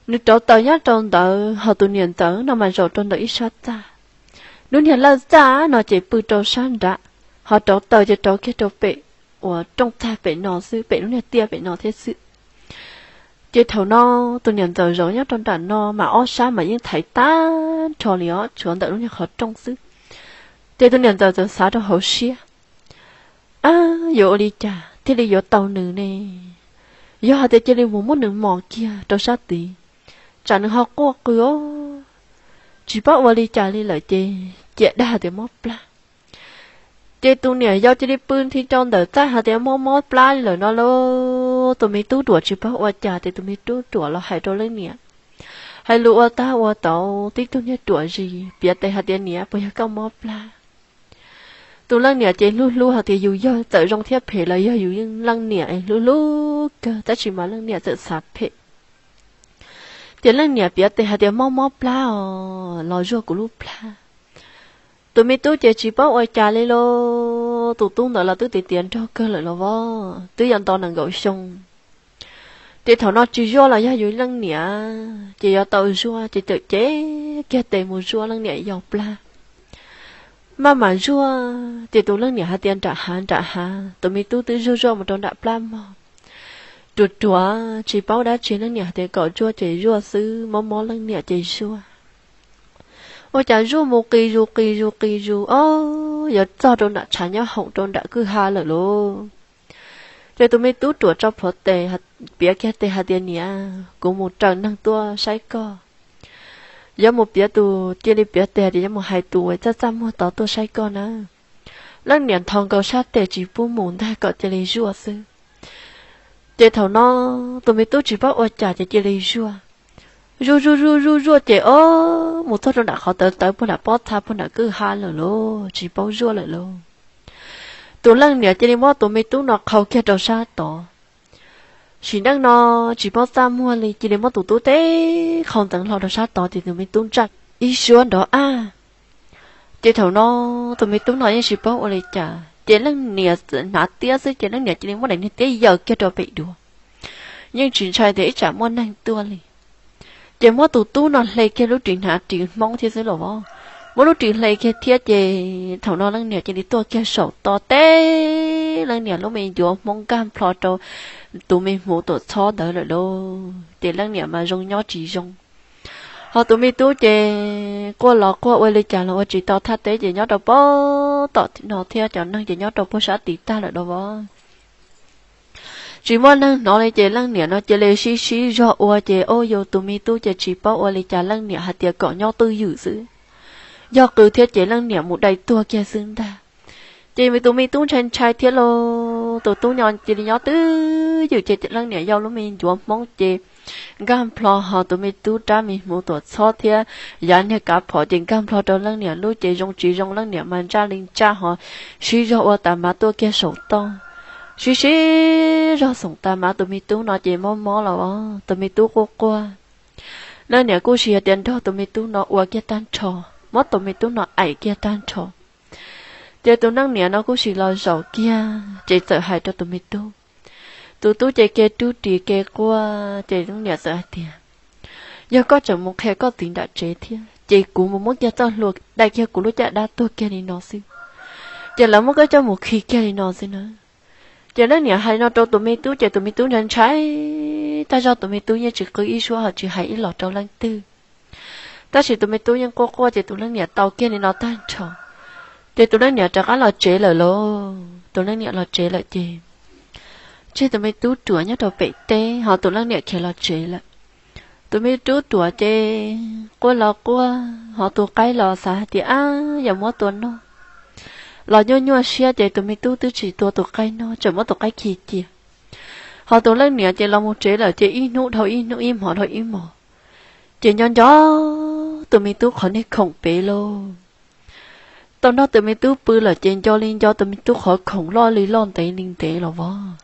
Nws rauv taws nyob rau ntawd ho tus niam ntxawm no mas zaum rau ntawm ib sab txaj. Lub niag lawj txaj no ces pw rau sab nrad, ho rauv taws ces rauv kiag rau pem uas rooj txag pem no xwb, pem lub niag tiaj pem no thiab xwb. Ces thaum no tus niam ntxawm zaum nyob rau nram no mas ob sab mas yeej thaiv tag nrho li os, tshuav ntawm lub niag qhov rooj xwb. Ces tus niam ntxawm txawm xav rau hauv siab, ab, yuav ua li cas thiaj li yuav tau nws ne? Yog hais tias cia li mus muab nws mos kiag rau sab tid, tsam nws ho quaj qw os, tsis paub ua li cas li lawm ces cia dag tias mob plab. Ces tus niam yau cia li pw nthi rau ntawm txaj hais tias mob mob plab li lawm no lauj. Tus me tub ruam tsis paub ua cas ces tus me tub ruam los hais rau leej niam, hais lus ua tab ua tau tib tug niag ruam zis piav tes hais tias niam, puas yog koj mob plab? Tus leej niam ces hlub hlub hais tias yus yog txawm zoo thiab phem los yog yus yeej leej niam es hlub hlub kawg, tab sis mas leej niam txawm xav phem. Ces leej niam piav tes hais tias mob mob plab os, los zuaj kuv lub plab. Tus me tub ces tsis paub ua cas li lauj, tus tub ntawd los twb tiav tiav nraug kawg lawm los vov, twb yuav nto nees nkaum xyoo. Ces thaum no tsis zuaj los yog yus leej niam, ces yuav tau zuaj ces txawm cev kiag tes mus zuaj leej niam yau plab. Maj mam zuaj ces tus leej niam hais tias nram hav nram hav, tus me tub twb zuaj zuaj mus rau nram plab mog. Ruam ruam tsis paub dab tsi, leej niam hais tias kom zuaj ces zuaj xwb, mob mob leej niam ces zuaj. Ua cas zuaj mus qis zus qis zus qis zus os, yuav txog rau nram tshav nyob hoom rau nram kwj ha lawm lauj. Ces tus me tub ruam tso plhuav tes, piav kiag tes hais tias niam, kuv mus raws neeg tuaj saib koj. Yuav mus piav tus, cia li piav tes hais tias yuav mus hais tus uas txaj txaj muag tod tuaj saib koj na. Leej niam nthos nkaus sab tes tsis pub mus ntag, kom cia li zuaj xwb. Ces thaum no tus me tub tsis paub ua cas ces cia li zuaj. Zuaj zuaj zuaj zuaj zuaj ces o, mus txog rau nram qhov tawv tawv puag nram pob txha puag nram kwj ha lawm lauj, tsis paub zuaj lawm lauj. Tus leej niam cia li muab tus me tub no qhau kiag rau sab tod. Sim neej no tsis paub txaj muag li, cia li muab tus tub teb qhau ntxeev hlo rau sab tod ces tus me tub ntsaj ib suab nrov ab. Ces thaum no tus me tub no yeej tsis paub ua li cas ces leej niam txawm hnav tiab xwb ces leej niam cia li muab daim niag tiab yaws kiag rau pem duav, yeej tsis ntshai tias ib tsam muaj neeg tuaj li. Ces muab tus tub no hle kiag lub ris hnav ris hmoob thiab xwb los as, muab lub ris hle kiag thiab ces thaum no leej niam cia li tuaj kiag saum toj teb leej niam lub me ncuav hmoob nkag nplho rau tus me hmuv tuam txhob ntawd lawm lauj. Ces leej niam mas zoo nyob tsis zoo. Ho tus me tub ces quaj los quaj ua li cas los ua tsis tau thaj teb ces nyob rau pem tom no thiab cov neeg ces nyob rau puag sab tid tag lawm lauj as. Tsis muaj neeg hnov li ces leej niam no cia li sib sib zog ua ces ua rau tus me tub ces tsis paub ua li cas leej niam hais tias kom nyob twj ywm xwb. Yog qw thiab ces leej niam mus dai tuag kiag xwb ntag. Ces tus me tub ntshai ntshai thiab lauj, tus tub nyob cia li nyob twj ywm ces leej niam yau lub me ncuav hmoob ces nkag nplho ho tus me tub rab me hmuv tuam txhob thiab yav niag kav phom ces nkag nplho rau leej niam lub ces zoo tsis zoo leej niam mas ntsaj li ntsaj ho sib zog ua tas mas tuaj kiag saum toj. Sib sib zog xoom tas mas tus me tub no ces mob mob los as, tus me tub quaj quaj. Leej niam kuj sis hais tias nrog tus me tub no ua kiag tag nrho, muab tus me tub no aim kiag tag nrho. Ces tus leej niam no kuj sis los zaum kiag ces txawm hais rau tus me tub. Tus tub ces ke rub ris ke quaj ces leej niam txawm hais tias, yog koj tseem mus qhia koj txiv nram tsev thiab ces kuv mus muab kiag txoj hlua dai kiag kuv lub caj dab tuag kiag li no xwb. Ces lawv muab koj coj mus khi kiag li no xwb na. Ces leej niam hais no rau tus me tub ces tus me tub ntshai ntshai tag zog, tus me tub yeej tsis qw ib suab ho tsis hais ib los rau leej twg. Tab sis tus me tub yeej quaj quaj ces tus leej niam tau kiag li no tag nrho. Ces tus leej niam rov qab los tsev lawm lauj, tus leej niam los tsev lawm ces tseg tus me tub ruam nyob rau pem teb ho tus leej niam khiav los tsev lawm. Tus me tub ruam ces quaj los quaj ho tus qaib los xav hais tias ab yog muab tua noj los nyuaj nyuaj siab ces tus me tub twb tsis tua tus qaib noj, tseem muab tus qaib khi cia. Ho tus leej niam ces los mus tsev lawm ces ib hnub dhau ib hnub, ib hmos dhau ib hmos, ces nco nco tus me tub qhov niag khoom pem lauj. Tau nrog tus me tub pw lawm ces nco li nco tus me tub qhov khoom loj li loj ntev li ntev los as.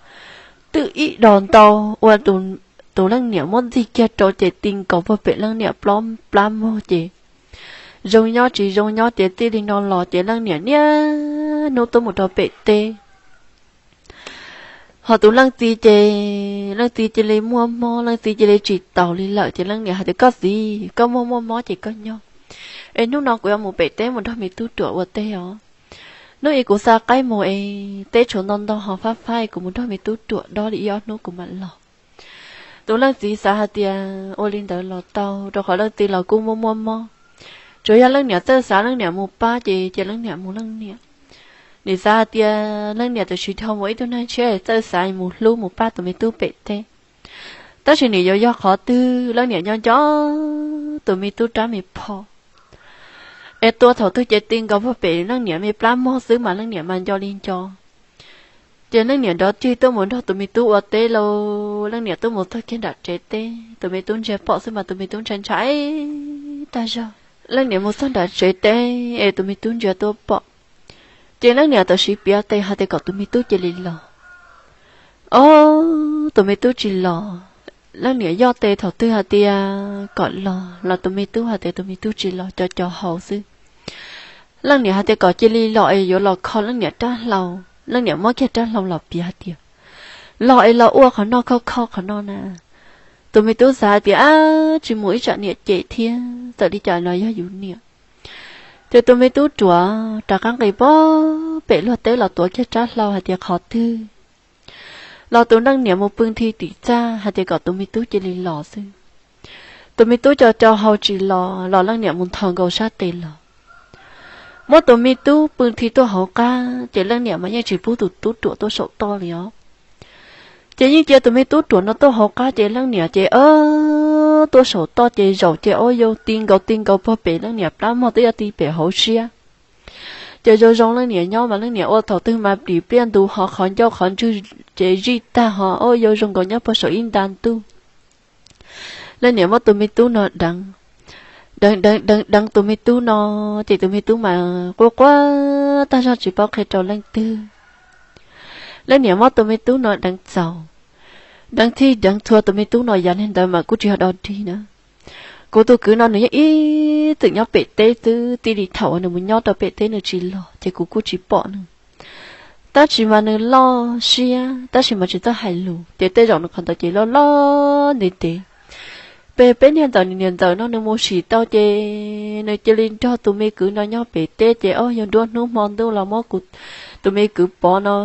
Twb ib dos ntau uas tus leej niam muab ntxig kiag rau ces ti nkaus puag pem leej niam plab mog ces zoo nyob tsis zoo nyob ces txij li no los ces leej niam niaj hnub tuaj mus rau pem teb. Ho tus leej txiv ces leej txiv cia li muaj mob, leej txiv cia li tsis taus li lawm ces leej niam hais tias koj txiv, koj muaj muaj mob ces koj nyob, es hnub no kuv yuav mus pem teb mus nrog me tub ruam ua teb os. Hnub ib kuv xa qaib mus es teb tshuav ntau ntau ho fab fab es kuv mus nrog me tub ruam dob li ib ob hnub kuv mam los. Tus leej txiv xav hais tias ua li ntawd los tau rau qhov leej txiv los kuj muaj muaj mob. Tsuas yog leej niam txawj xav leej niam mus pab ces cia leej niam mus leej niam. Nim xav hais tias leej niam tam sim dhau mus ib tug neeg tshiab txawj xav mus hlub mus pab tus me tub pem teb. Tab sis nim yuav yog qhov twg leej niam nco nco tus me tub rab me phom es tua thaum twg ces ti nkaus puag pem leej niam me plab mog xwb mas leej niam mas nco li nco. Ces leej niam nrov cig tuaj mus nrog tus me tub ua teb lauj, leej niam tuaj mus txog kiag nram tsev teb, tus me tub ntsia pom xwb mas tus me tub ntshai ntshai tag zog. Leej niam mus txog nram tsev teb es tus me tub ntsia tuaj pom, ces leej niam tam sim piav tes hais tias kom tus me tub cia li los. Ob, tus me tub tsis los. Leej niam yoj tes thaum twg hais tias kom los los tus me tub hais tias tus me tub tsis los, co co hau xwb. Leej niam hais tias kom cia li los es yuav los kho leej niam rab hlau. Leej niam muab kiag rab hlau los piav hais tias los es los ua qhov no, kho kho qhov no na. Tus me tub xav hais tias ab tsis mus ib tsam niam cem thiab, txawm li cas los yog yus niam. Ces tus me tub ruam rov qab nqis puag pem luag teb los tuav kiag rab hlau hais tias qhov twg los tus leej niam mus pw nthi tim txaj hais tias kom tus me tub cia li los xwb. Tus me tub co co hau tsis los los leej niam mus nthos nkaus sab tes los. Muab tus me tub pw nthi tuaj hauv qab ces leej niam mas yeej tsis pub tus tub ruam tuaj saum toj li os. Ces yeej cia tus me tub ruam no tuaj hauv qab ces leej niam ces tuaj saum toj ces zaum ces ua yau ti nkaus ti nkaus puag pem leej niam plab mog twb yuav ti pem hauv siab. Ces zoo zoo leej niam nyob mas leej niam ua thaum twg mas plim pliaj ntu ho qhov ncauj qhov ntswg ces zij tag ho ua yau zoo nkaus nyob puag saum ib nta ntuj. Leej niam muab tus me tub no deev, deev deev deev deev tus me tub no, ces tus me tub mas quaj quaj tag zog tsis paub qhia rau leej twg. Leej niam muab tus me tub no deev txaus, deev txhij deev txhua tus me tub no yav niag ntawd mas kuj tsis yog dog dig na. Kuv tus kwv no nws yeej ib txwm nyob pem teb xwb, txij li thaum uas nws mus nyob rau pem teb nws tsis los ces kuv kuj tsis pom nws. Tab sis mas nws loj siab tab sis mas tsis txawj hais lus ces tej zaum nws qhov ntawd ces loj loj ntev ntev. Peb, peb niag ntxawm, niam ntxawm no nws mus sim tau ces nws cia li nrog tus me kwv no nyob pem teb ces ob yog nruab hnub hmo ntuj los muab kuv tus me kwv Pov no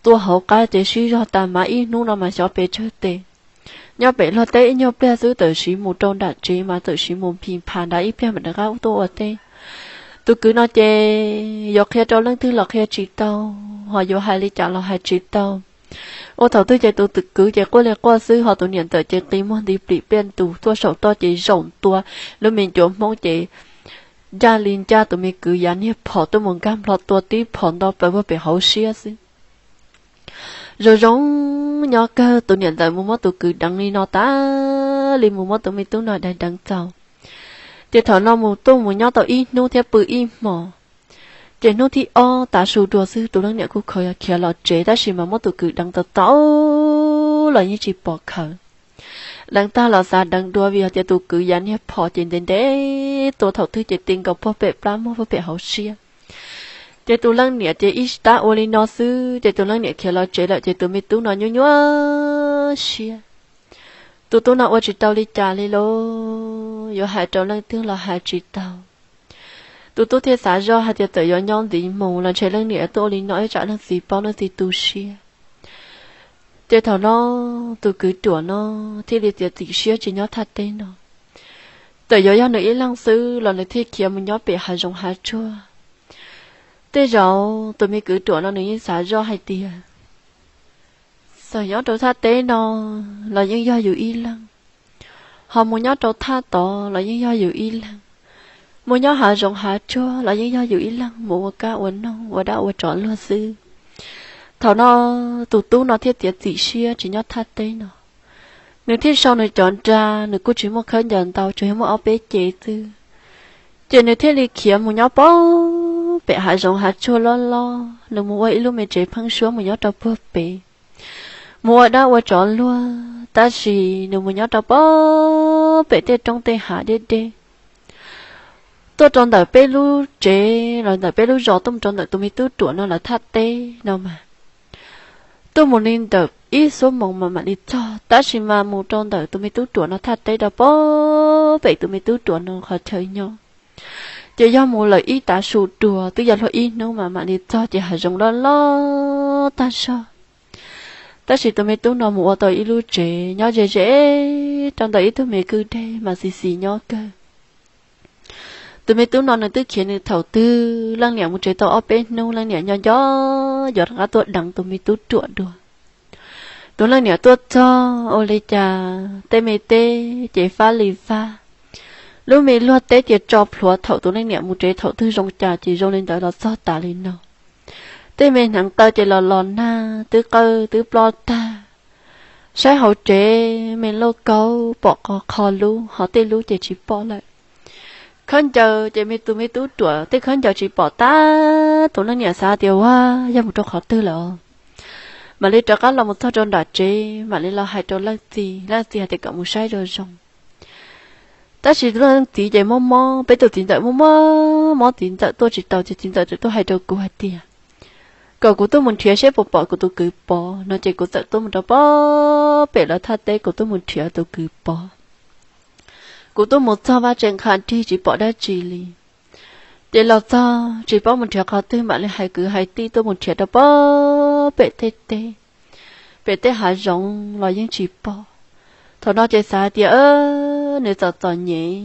tua hauv qab ces sib zog tas mas ib hnub no mas xyov pes tsawg tes. Nyob pem luag teb ib nyuag pliag xwb txawm siv mus rau nram tsev mas txawm siv mus phim pham nrad ib pliag mam rov qab tuaj ua teb. Tus kwv no ces yuav qhia rau leej twg los qhia tsis tau, ho yuav hais li cas los hais tsis tau. Ua thaum twg ces tus kwv ces quaj li quaj xwb, ho tus niam ntxawm ces qi muag nti plim pliaj ntus tuaj saum toj ces zaum ntua lub me ncuav hmoob ces ncaj li ncaj tus me kwv yav niag phom tuaj mus nkag nplho tua tib phom nto plaws puag pem hauv siab xwb. Zoo zoo nyob kawg tus niam ntxawm mus muab tus kwv deev li no tas li mus muab tus me tub no deev deev txaus. Ces thaum no mus tuaj mus nyob tau ib hnub thiab pw ib hmos, ces hnub thib ob tav su dua xwb tus leej niam kuj khiav los tsev tab sis mas muab tus kwv deev tau tau los yeej tsis pom khawv. Deev tag los xav deev dua vim hais tias tus kwv yav niag phom ces ntev ntev tua thaum twg ces ti nkaus puag pem plab muag puag pem hauv siab. Ces tus leej niam ces ib sab ua li no xwb ces tus leej niam khiav los tsev lawm ces tus me tub no nyuaj nyuaj siab. Tus tub no ua tsis tau li cas li lauj, yuav hais rau leej twg los hais tsis tau. Tus tub thiaj xav zoj hais tias txawm yuav nyob ntxiv mus los ntshe leej niam tuaj ua li no ib tsam leej txiv paub leej txiv tu siab. Ces thaum no tus kwv ruam no thiaj li txiav txim siab tsis nyob thaj teb no. Txawm yuav yog nws ib leeg xwb los nws thiaj khiav mus nyob pem hav zoov hav tsuag. Tej zaum tus me kwv ruam no nws yeej xav zoj hais tias txawm nyob rau thaj teb no los yeej yog yus ib leeg, ho mus nyob rau thaj tod los yeej yog yus ib leeg, mus nyob hav zoov hav tsuag los yeej yog yus ib leeg mus ua kab ua noog ua dab ua tsov luag xwb. Thaum no tus tub no thiaj txiav txim siab tsis nyob thaj teb no. Nws thiaj sau nws cov nra, nws kuj tsis muaj khaub ncaws ntau tsuas yog muaj ob peb cev xwb. Ces nws thiaj li khiav mus nyob pem hav zoov hav tsuag loj loj, nws mus ua ib lub me tsev pheeb suab mus nyob rau puag pem, mus ua dab ua tsov luag tab sis nws mus nyob rau pem tej roob tej hav deb deb. Tuaj rau ntawm peb lub tsev los ntawm peb lub zos tuaj mus rau ntawm tus me tub ruam no lawv thaj teb no mas tuaj mus li ntawm ib xuab moos mas mam li txog tab sis mas mus rau ntawm tus me tub ruam no thaj teb rau pem tus me tub ruam no qhov chaw nyob ces yog mus lawm ib tav su dua twb yog luag ib hnub mas mam li txog ces hav zoov loj loj tag zog. Tab sis tus me tub no mus ua tau ib lub tsev nyob ze ze rau ntawm ib tug me kwj deg mas xis xis nyob kawg. Tus me tub no nws twb khiav nws thaum twg, leej niam mus tsev tau ob peb hnub leej niam nyob nco yuav rov qab tuaj deev tus me tub ruam dua. Tus leej niam tuaj txog ua li cas tej me teb ces fab li fab, lub me luag teb ces tso plhuav thaum tus leej niam mus tsev thaum twg zoo cas ces zoo li ntawd los txog tas li no. Tej me hneev taw ces los los nag twb qawj twb ploj tag. Saib hauv tsev me lauj kaub pom qhov qho lub ho tej lub ces tsis pom lawm. Khaub ncaws ces me tus me tub ruam tej khaub ncaws tsis pom tag, tus leej niam xav tias ua yog mus rau qhov twg lawm. Mam li rov qab los mus txog rau nram tsev mam li los hais rau leej txiv, leej txiv hais tias kom mus saib zoo zoo. Tab sis leej txiv ces mob mob, peb tus txiv ntxawm mob mob, mob txiv ntxawm tuaj tsis tau ces txiv ntxawm txawm tuaj hais rau kuv hais tias kom kuv tuaj mus nrhiav seb puas pom kuv tus kwv Pov no ces kuv txawm tuaj mus rau pem lawv thaj teb kuv tuaj mus nrhiav tus kwv Pov. Kuv tuaj mus txog vaj tsev nqha nrig tsis pom dab tsi li. Ces los txog tsis paub mus nrhiav qhov twg mam li hais kwv hais tij tuaj mus nrhiav rau pem tej teb, pem tej hav zoov los yeej tsis pom. Thaum no ces xav hais tias nws txom txom nyem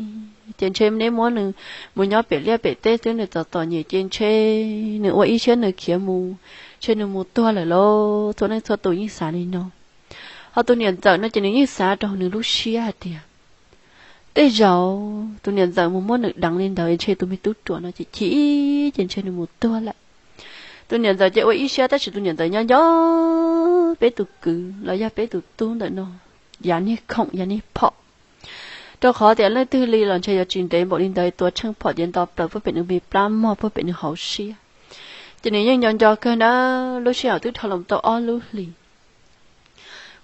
ces ntshe neb muab nws mus nyob pem liaj pem teb xwb nws txom txom nyem ces ntshe nws ua ib siab nws khiav mus, ntshe nws mus tuag lawm lauj. Txhua leej txhua tus yeej xav li no. Ho tus niam ntxawm no ces nws yeej xav rau nws lub siab hais tias tej zaum tus niam ntxawm mus muab nws deev li ntawd ntshe tus me tub ruam no ces chim ces ntshe nws mus tuag lawm. Tus niam ntxawm ces ua ib siab tab sis tus niam ntxawm nyob nco peb tus kwv los yog peb tus tub ntawm no yav niag khoom yav niag phom, rau qhov tias leej twg li los ntshe yuav tsis ntev npaum li ntawd tua tsheej phom ces nto plaws puag pem nws me plab mog puag pem nws hauv siab. Ces nws yeej nco nco kawg na, lub sij hawm twb dhau los tau ob lub hlis.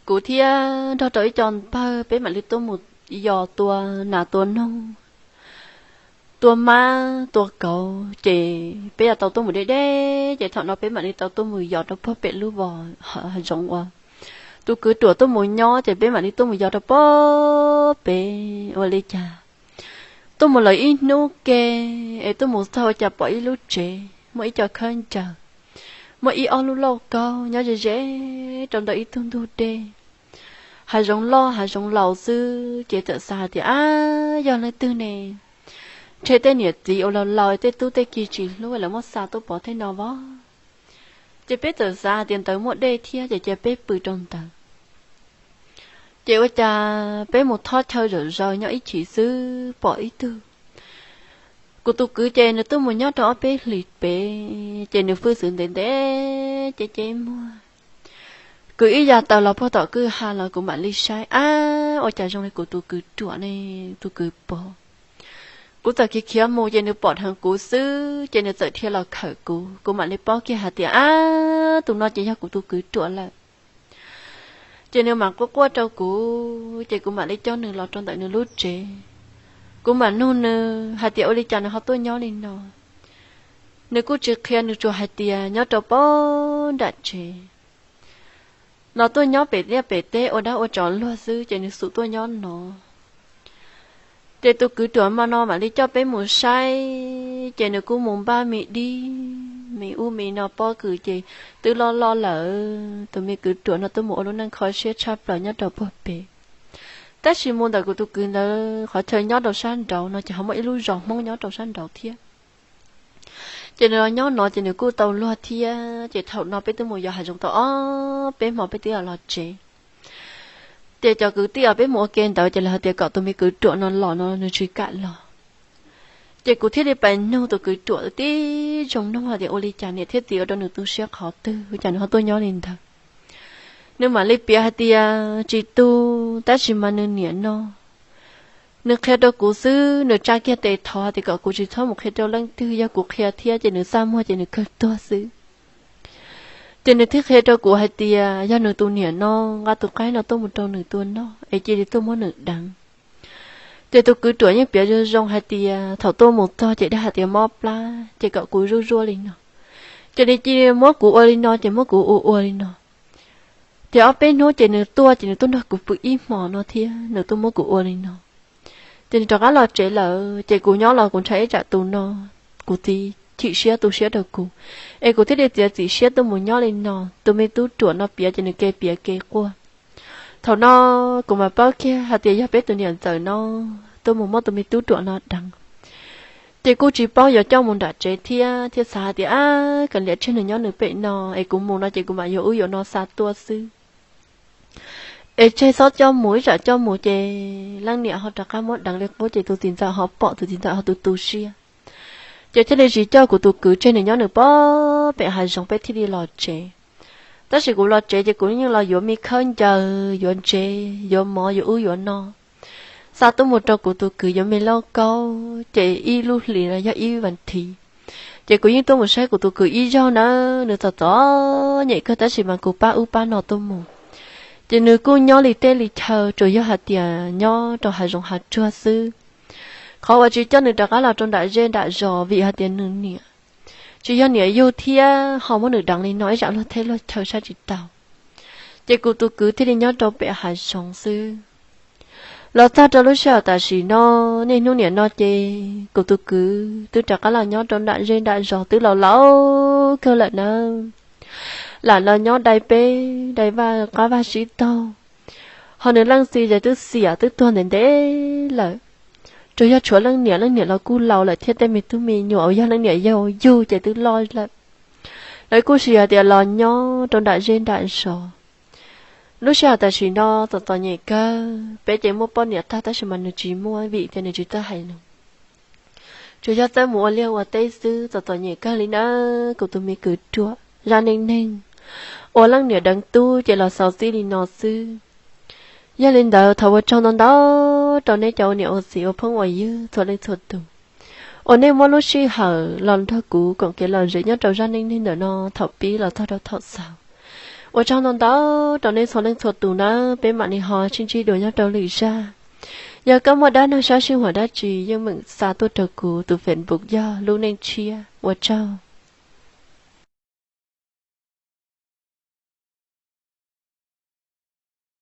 Kuv thiab nrog rau ib co npawg peb mam li tuaj mus yos tua nas tua noog, tua mab tua kauv, ces peb yuav tau tuaj mus deb deb, ces thaum no peb mam li tau tuaj mus yos rau puag pem lub vos hav zoov uas tus kwv Ruam tuaj mus nyob, ces peb mam li tuaj mus yos rau puag pem. Ua li cas tuaj mus lawm ib hnub ke, es tuaj mus txog ua cas pom ib lub tsev muaj ib co khaub ncaws, muaj ib ob lub lauj kaub nyob ze ze rau ntawm ib tug ntug dej, hav zoov loj hav zoov laus xwb, ces txawm xav hais tias, Ab, yog leej twg ne? Ntshe tej niam txiv uas laus laus, tej tub tej ki tsis hlub lawv muab xa tuaj pov thawj no vov. Ces peb txawm xav hais tias ntawd muaj dej thiab, ces cia peb pw rau ntawd. Ces ua cas peb mus thov chaw zom zaws nyob ib chim xwb pom ib tug, kuv tus kwv ces nws tuaj mus nyob rau ob peb hlis pem, ces nws hwj xwb ntev ntev ceb ceb muag. Kwv ib yam taws los puag tom kwj ha los kuv mam li saib, ab, ua cas zoo li kuv tus kwv Ruam ne, tus kwv Pov. Kuv txawm khiav khiav mus ces nws pom dheev kuv xwb, ces nws txawm dhia los khawm kuv, kuv mam li paub kiag hais tias, ab, tus no ces yog kuv tus kwv Ruam lawm. Ces nws mam quaj quaj rau kuv, ces kuv mam li coj nws los rau ntawm nws lub tsev. Kuv mam nug nws hais tias ua li cas nws ho tuaj nyob li no. Nws kuj tsis qhia, nws tsuas hais tias nyob rau pem nram tsev no, tuaj nyob pem liaj pem teb ua dab ua tsov luag xwb, ces nws xum tuaj nyob no. Ces tus kwv Ruam mo no mam li coj peb mus saib, ces nws kuj mus npaj me dib, me ub me no pob kws ces twb loj loj lawm. Tus me kwv Ruam no tuaj mus ua lub neej kho siab tshaj plaws nyob rau puag pem. Tab sis mus ntawm kuv tus kwv ntawd qhov chaw nyob rau sab nraud no ces ho muaj ib lub zos Hmoob nyob rau sab nraud thiab. Ces nws los nyob no ces nws kuj tau luag thiab, ces thaum no peb twb mus yos hav zoov tau ob peb hmo peb twb los tsev. Ces cov kwv tij uas peb mus ua ke ntawd ces lawv hais tias kom tus me kwv Ruam no los no nws tsis kam los. Ces kuv thiaj li pais nug tus kwv Ruam tib zoo nug hais tias ua li cas niam thiab txiv ua rau nws tu siab qhov twg ua cas nws ho tuaj nyob li ntawd. Nws mam li piav hais tias tsis tu, tab sis mas nws niam no nws qhia rau kuv xwb, nws tsa kiag tes thov tias kom kuv tsis txhob mus qhia rau leej twg, yog kuv qhia thiab ces nws txaj muag ces nws kawg tuag xwb. Ces nws thiaj qhia rau kuv hais tias yog nws tus niam no nqa tus qaib no tuaj mus rau nws tua noj es cia li tuaj muab nws deev. Ces tus kwv Ruam yeej piav zoo zoo hais tias thaum tuaj mus txog ces dag hais tias mob plab ces kom kuv zuaj zuaj li no, ces nws cia li muab kuv ua li no ces muab kuv ua ua li no. Ces ob peb hnub ces nws tuaj ces nws tuaj nrog kuv pw ib hmo no thiab nws tuaj muab kuv ua li no. Ces nws rov qab los tsev lawm ces kuv nyob los kuv ntshai ib tsam tus no, kuv txiv chim siab tu siab rau kuv, es kuv thiaj li txiav txim siab tuaj mus nyob li no. Tus me tub Ruam no piav ces nws kev piav kev quaj. Thaum no kuv mam paub kiag hais tias yog peb tus niam ntxawm no tuaj mus muab tus me tub Ruam no deev. Ces kuj tsis paub yuav coj mus nram tsev thiab, thiaj xav hais tias ab, kav liam tseg nws nyob nws pem no es kuv mus no ces kuv mam yuav ub yuav no xa tuaj xwb. Es tseg txhob coj mus, ib tsam coj mus ces leej niam ho rov qab muab deev li qub ces tus txiv ntxawm ho pom tus txiv ntxawm ho tu tu siab. Ces thiaj li tsis coj kuv tus kwv tseg nws nyob nws pem hav zoov, peb thiaj li los tsev. Tab sis kuv los tsev ces kuv yeej los yuav me khaub ncaws, yuav ntsev, yuav mov, yuav ub yuav no, xa tuaj mus rau kuv tus kwv yuav me lauj kaub, ces ib lub hlis los yog ib vas thiv. Ces kuv yeej tuaj mus saib kuv tus kwv ib zaug nawb, nws txom txom nyem kawg tab sis mas kuv pab ub pab no tuaj mus. Ces nws kuj nyob li teb li chaw, tsuas yog hais tias nyob rau hav zoov hav tsuag xwb. Qhov uas tsis coj nws rov qab los rau nram zej nram zos vim hais tias nws niam tsis yog niam yug thiab ho muab nws deev li no ib tsam luag teb luag chaw saib tsis taus. Ces kuv tus kwv thiaj li nyob rau pem hav zoov xwb. Los txog rau lub sij hawm tam sim no, niaj hnub nim no ces kuv tus kwv twb rov qab los nyob rau nram zej nram zos twb laus laus kawg lawm nawb. Lam los nyob dai peb dai vaj qab vaj sib taug, ho nws leej txiv ces twb xiam twb tuag ntev ntev lawm. Tsuas yog tshuav leej niam, leej niam los kuj laus lawm thiab tej me tub me nyuam uas yog leej niam yau yug ces twb loj lawm. Lawv kuj sis hais tias los nyob rau nram zej nram zos. Lub sij hawm tam sim no txom txom nyem kawg, peb ces muaj poj niam tag tab sis mas nws tsis muaj vim tias nws tsis txawj hais lus. Tsuas yog txawj mus ua liaj ua teb xwb, txom txom nyem kawg li nawb kuv tus me kwv ruam. Zaj neej neeg uas leej niam deev tub ces los xaus txij li no xwb. Yog li ntawd thov ua tsaug ntau ntau rau nej cov ua niam ua txiv ua phooj ua ywg txhua leej txhua tus uas nej muab lub sij hawm los nrog kuv koom kev lom zem nyob rau zaj neej neeg ntawm no thaum pib los txog rau thaum xaus. Ua tsaug ntau ntau rau nej txhua leej txhua tus nawb, peb mam li ho sib ntsib dua nyob rau lwm zaj. Yog koj muaj dab neeg sab sij huam dab tsi yeej meem xa tuaj rau kuv tus Facebook yog Lub Neej Tshiab. Ua tsaug.